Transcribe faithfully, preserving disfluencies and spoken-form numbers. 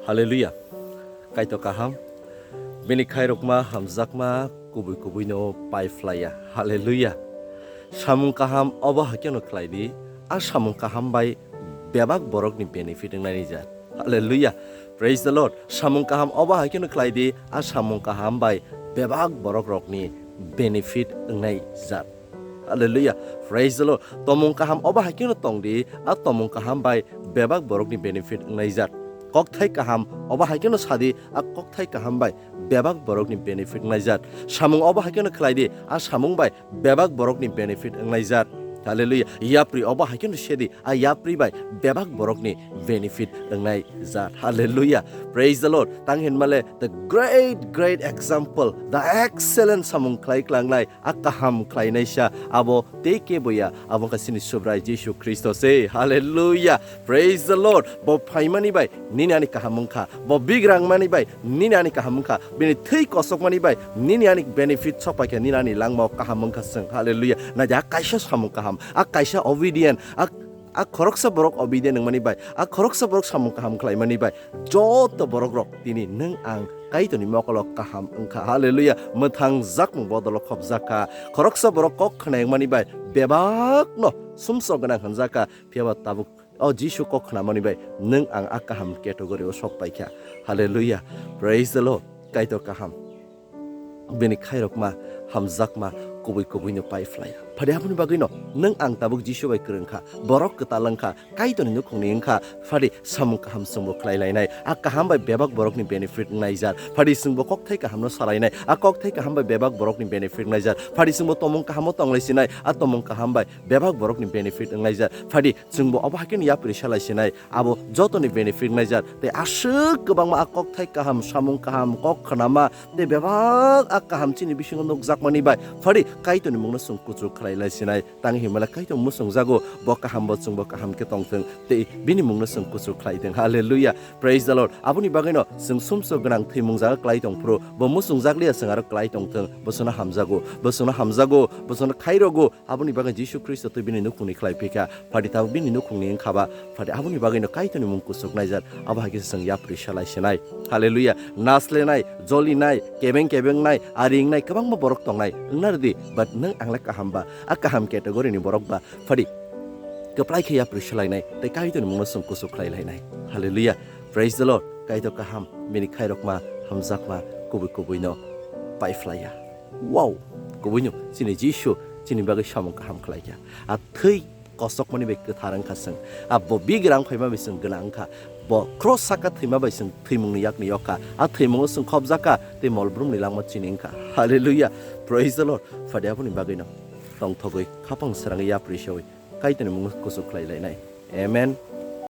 Hallelujah. Kaitor kaham. Bini khairokma hamjakma kubui kubui no pai phlaiya. Hallelujah. Samung kaham obo haikhe no khlai di. A samung kaham bai bebak borok ni benefit wngnai ni jat. Hallelujah. Praise the Lord. Samung kaham obo haikhe no khlai di. A samung kaham bai bebak borok rok ni benefit wngnai jat. Hallelujah. Praise the Lord. Tomung kaham obo haikhe no tong di. A tomung kaham bai bebak borok ni benefit wngnai jat. Kokthai kaham obo haikhe no sa di. A kokthai kaham bai bebak borok ni benefit wngnai jat. Samung obo haikhe no khlai di. A samung bai bebak borok ni benefit wngnai jat. Hallelujah. Yapri obo haikhe no se di. A yapri bai bebak borok ni benefit wngnai jat. Hallelujah. Praise the Lord. Tang hinmale the great, great example, the excellent samung khlai klangnai, a kaham khlainaisa abo tei keboya, abo wngkha chini Subrai Jisu Khristo se. Hallelujah. Praise the Lord. Bo phaimani bai nini ani kaham wngkha. Bo bigrangmani bai nini ani kaham wngkha. Bini thwi kosokmani bai nini ani benefit sokpaikha, nini ani langmao kaham wngkha chwng. Hallelujah. Naidi a kaisa samung kaham, a kaisa obedient, a, a khoroksa borok obedient wngmani bai, a khoroksa borok samung kaham khlaimani bai, joto borok rok tini nwng ang Kaitorni mokolo kaham wngkha. Hallelujah. Mwthang jakmung bodolo khopjak kha. Khoroksa borok kok khna wngmani bai bebakno sumsok gwnang hwnjak kha. Phiyaba tabuk o Jisu kok khnamani bai nwng ang a kaham category o sok paikha. Hallelujah. Praise the Lord. Kaitor kaham. Bini khairokma, hamjakma, kubui kubui no pai phlaiya. Phadi aboni bagwi no nwng ang tabuk Jisu bai kwrwng kha. Borok kwtal wngkha, Kaitorni nukhungni wngkha. Phadi samung kaham chwngbo khlai lainai. A kaham bai bebak borokni benefit wngnai jat. Phadi chwngbo kokthai kaham no salainai. A kokthai kaham bai bebak borokni benefit wngnai jat. Phadi chwngbo tomung kaham o tonglai sinai. A tomung kaham bai bebak borokni benefit wngnai jat. Phadi chwngbo obo haikhe no yapri salai sinai, abo jotoni benefit wngnai jat. Tei aswk kwbangma a kokthai kaham, samung kaham, kok khnama, tei bebak a kaham chini bisingo nukjakmani bai phadi Kaitorni mungno chwng kuchuk khlai lai sinai. Tang hinmale Kaitor muchungjago, bo kaham bo chwngbo kaham khe tongthwng, tei bini mungno chwng kuchuk khlai thwng. Hallelujah. Praise the Lord. Aboni bagwino chwng sumsok gwnang thwimung jaga klai tong phuru, bo muchungjak liya chwng aro klai tongthwng, bo chwngno hamjago, bo chwngno hamjago, bo chwngno khairogo. Aboni bagwi Jisu Khristo tei bini nukhungni khlai phikha. Phadi tabuk bini nukhungni wngkha ba, phadi aboni bagwino Kaitorni mung kuchuk naijak. Abo hai khe chwng yapri salai sinai. Hallelujah. Naslenai, jolinai, kebeng kebengnai, aringnai, kwbangma borok tongnai. Wngna rwdi, but nwng angle kaham ba, a kaham category ni borok ba. Phadi kwplai khe yapri salainai, tei Kaitorni mungno chwng kuchuk khlai lainai. Hallelujah. Praise the Lord. Kaitor kaham, bini khairokma, hamjakma, kubui kubui no pai phlaiya. Wow! Kubui no, chini Jisu, chini bagwi samung kaham khlaikha. A thwi kosokmani bai kwthar wngkha chwng. A bo bigrang phaima bai chwng gwnang wngkha. Bo cross saka thwima bai chwng thwimungni yakni yokha. A thwimungo chwng khopjakha, tei mol brumni langma chini wngkha. Hallelujah. Praise the Lord. Phadi aboni bagwino tongthogwi, khapang srangwi, yapri sewi Kaitorni mungno kuchuk khlai lainai. Amen.